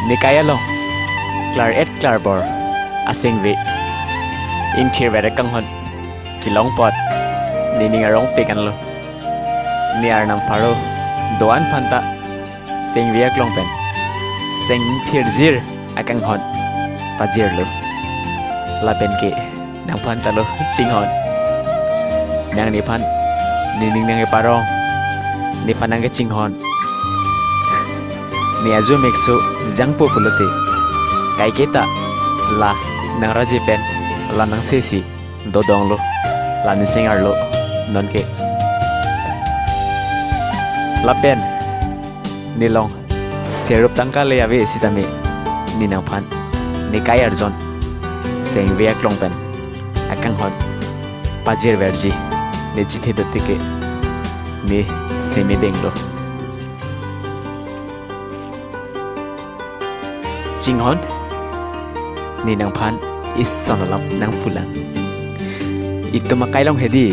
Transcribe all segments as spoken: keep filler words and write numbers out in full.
Ne kai along klar-et klarbor asengve ingthirver akanghon kelong apot nening arong pekanlo. Ne arnam pharo do-an aphanta sengve aklong pen seng thirjir akanghon pajirlo. Lapen ke nangphan ta lo chinghon. Nang nephan nening nangkeparong, nephan nangkechinghon. Ne ajo mekso jangpo pulote, kaike ta la nangraje pen la nangsesi dodonglo, la neseng arlo nonke. Lapen nelong serup tangka le ave sitame, ne nangphan ne kai arjon sengve aklong pen akanghon pajirverji ne chithe dote ke, ne seme denglo. Chinghon, ne nangphan ison alam nangpulang. Itum akai along hedi,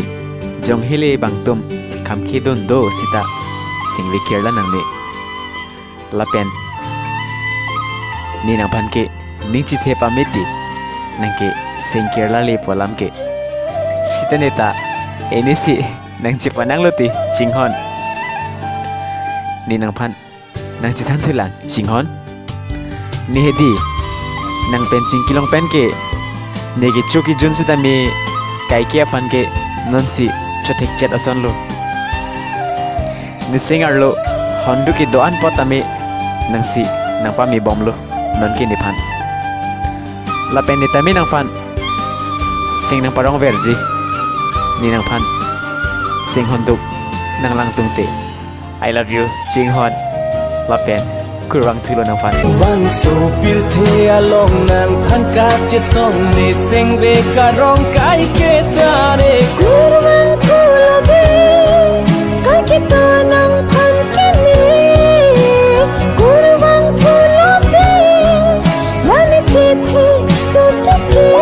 jong hele bangtum khamkhedun do sita sengve kirla nangne. Lapen ne nangphan ke ning chithe pameti, nangke seng kirlale pu alam ke. Sita ne ta enesi nangchepananglo ti chinghon. Ne nangphan nangchethan thulang chinghon. Ne hedi, nang pen chingkilong pen ke ne kecho kejun sitame kaike aphan ke nonsi chothekchet asonlo. Neseng arlo honduk kedo-an apot tame nangsi nangpamebomlo nonke nephan. Lapen ne tame nangphan seng nangparongverji, ne nangphan seng honduk nanglangtungte. I love you chinghon. Lapen kurvangthulo nangphan. Bangso pirthe along nangphan kachetong, ne sengve karong kaike ta ne kurvang